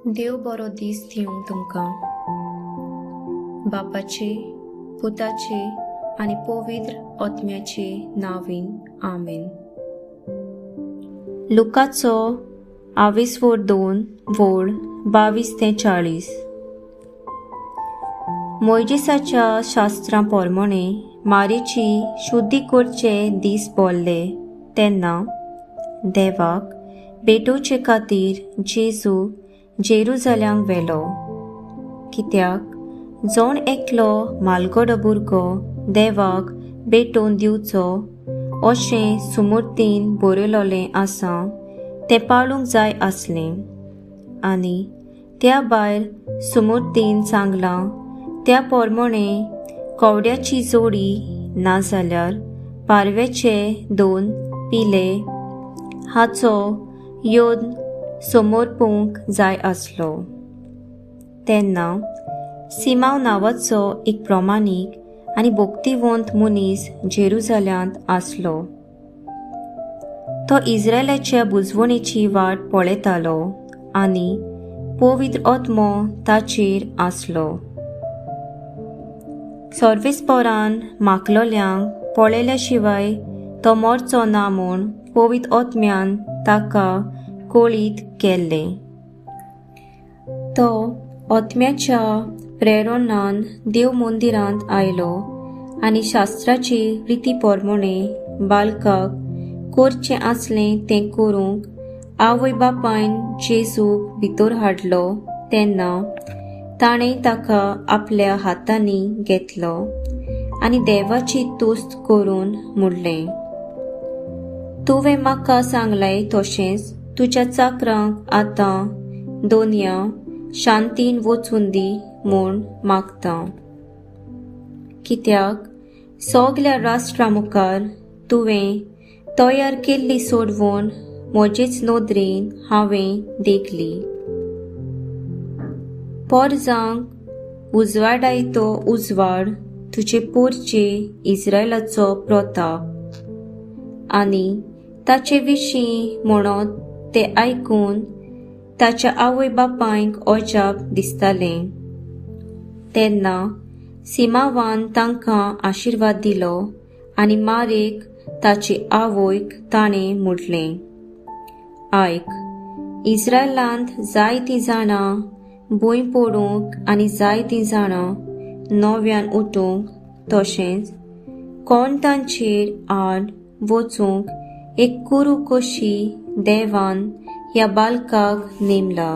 देव बरो दीस दिवं तुमकां. बापाचे, पुताचे आनी पवित्र आत्म्याचे नांवान, आमेन. लुकाचो आविस्वोर 2 वोळ 22 ते 40. मोयजेसाच्या शास्त्रां पोरमोणे मारीची शुद्धी करचे दीस बोल्ले तेन्ना देवाक भेटोवचे खातीर जेजू जेरुजाल्यांक व्हेलो. कित्याक जोण एकलो मालगडो भुरगो देवाक भेटोवन दिवचो अशें सुमूर्तीन बरयलोलें आसा तें पाळूंक जाय आसलें. आनी त्या भायर सुमूर्तीन सांगलां त्या पोरमोणे कवड्याची जोडी नाजाल्यार पारव्याचे 2 पिले हाचो योद्न समर्पूंक जाय आसलो. तेन्ना सिमांव नांवाचो एक प्रमाणीक आनी भक्तिवंत मनीस जेरुजाल्यांत आसलो. तो इस्रायलाच्या बुजवणेची वाट पळयतालो आनी पवित्र आत्मो ताचेर आसलो. सर्वेस्परान माकलोल्यांक पळयल्या शिवाय तो मरचो ना म्हूण पवित्र आत्म्यान ताका कळीत केल्लें. तो आत्म्याच्या प्रेरणान देव मंदिरांत आयलो आनी शास्त्राची रिती पोरमोणे बालकाक करचें आसलें तें करूंक आवय बापायन जेजूक भितर हाडलो तेन्ना ताणें ताका आपल्या हातांनी घेतलो आनी देवाची तुस्त करून म्हणलें, तुवें म्हाका सांगलें तशेंच तुज्या चाकरांक आतां दोनया शांतीन वचून दी म्हूण मागता. कित्याक सगल्या राष्ट्रा मुखार तुवें तयार केल्ली सोडवण म्हजेच नदरेन हांवें देखली. पोरजांक उजवाडायतो उजवाड तुजे पोरचे इस्रायलाचो प्रताप. आनी ताचे विशीं म्हणत ते आयकून ताच्या आवय बापायक अजाप दिसतालें. तेन्ना सिमांवान तांकां आशिर्वाद दिलो आनी मारेक ताचे आवयक ताणें म्हटलें, आयक, इस्रायलांत जायतीं जाणां भूंय पडूंक आनी जायतीं जाणां नव्यान उठूंक तशेंच कोण तांचेर आड वचूंक एक कुरू कशी देवान ह्या बालकाक नेमला.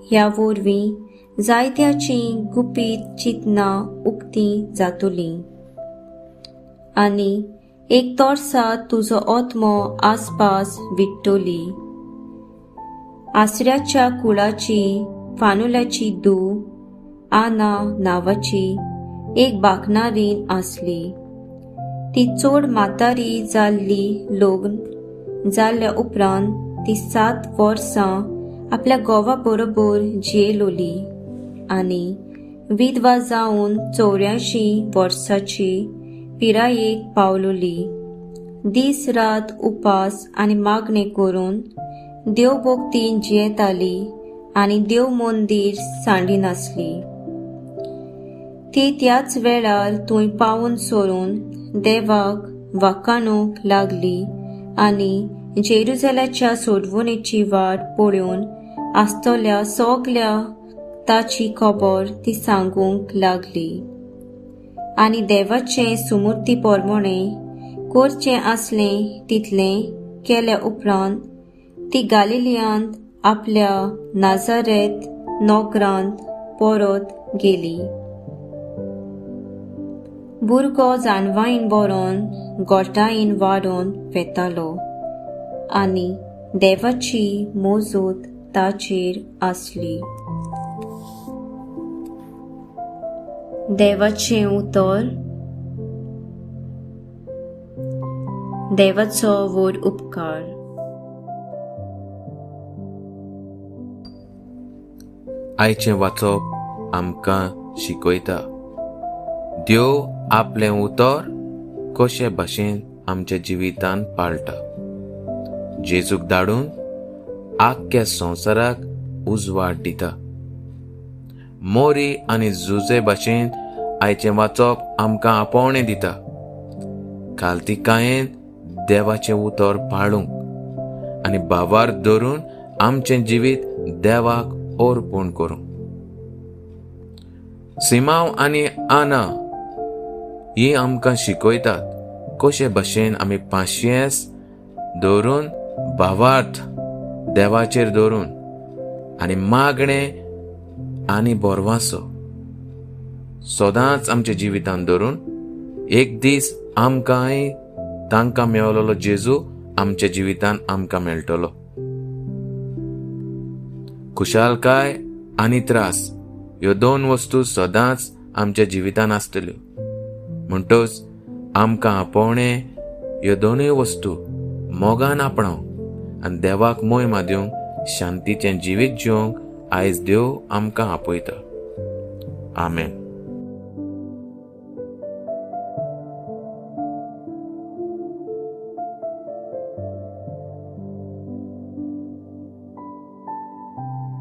ह्या वरवीं जायत्याचीं गुपीत चिंतनां उक्तीं जातलीं आनी एक तोर्सा तुजो आत्मो आसपास विट्टली. आसऱ्याच्या कुळाची फानुल्याची धूव आना नांवाची एक बाकनारीन आसली. ती चड म्हातारी जाल्ली. लग्न जाल्ल्या उपरांत ती 7 वर्सां आपल्या घोवा बरोबर जियेलोली आनी विधवा जावन 84 वर्सांची पिरायेक पावलोली. दीस रात उपास आनी मागणें करून देवभक्तीन जियेताली आनी देव मंदीर सांडिनासली. ती त्याच वेळार थंय पावून सरून देवाक वाखाणूंक लागली आनी जेरुजाल्याच्या सोडवणेची वाट पळोवन आसतल्या सगल्या ताची खबर ती सांगूंक लागली. आनी देवाचें सुमूर्ती पोरमोणे करचें आसलें तितलें केल्या उपरांत ती गालिलियांत आपल्या नाजारेत नगरांत परत गेली. भुरगो जाणवायेन बरोवन गोटायेन वाडोवन वेतालो आनी देवाची मोजूत ताचेर आसली. देवाचें उतर. देवाचो व्हड उपकार. आयचें वाचप आमकां शिकयता देव आपलें उतर कशे भाशेन आमच्या जिवितान पाळटा. जेजूक धाडून आख्ख्या संवसाराक उजवाड दिता. मोरी आनी जुजे भाशेन आयचें वाचप आमकां आपोवणें दिता कालतिकायेन देवाचें उतर पाळूंक आनी भावार्थ धरून आमचें जिवीत देवाक अर्पण करूंक. सिमांव आनी आना ही आमकां शिकयतात कशे भशेन आमी पाशियेंस धरून भावार्थ देवाचेर धरून आनी मागणें आनी भरवासो सदांच आमच्या जिवितांत धरून एक दीस आमकांय तांकां मेवलेलो जेजू आमच्या जिवितांत आमकां मेळटलो. खुशालकाय आनी त्रास ह्यो दोन वस्तू सदांच आमच्या जिवितांत आसतल्यो. म्हणटच आमकां आपोवणें ह्यो दोनूय वस्तू मोगान आपणावंक आनी देवाक मोयमा दिवंक शांतीचें जिवीत जिवंक आयज देव आमकां आपयता. आमेन.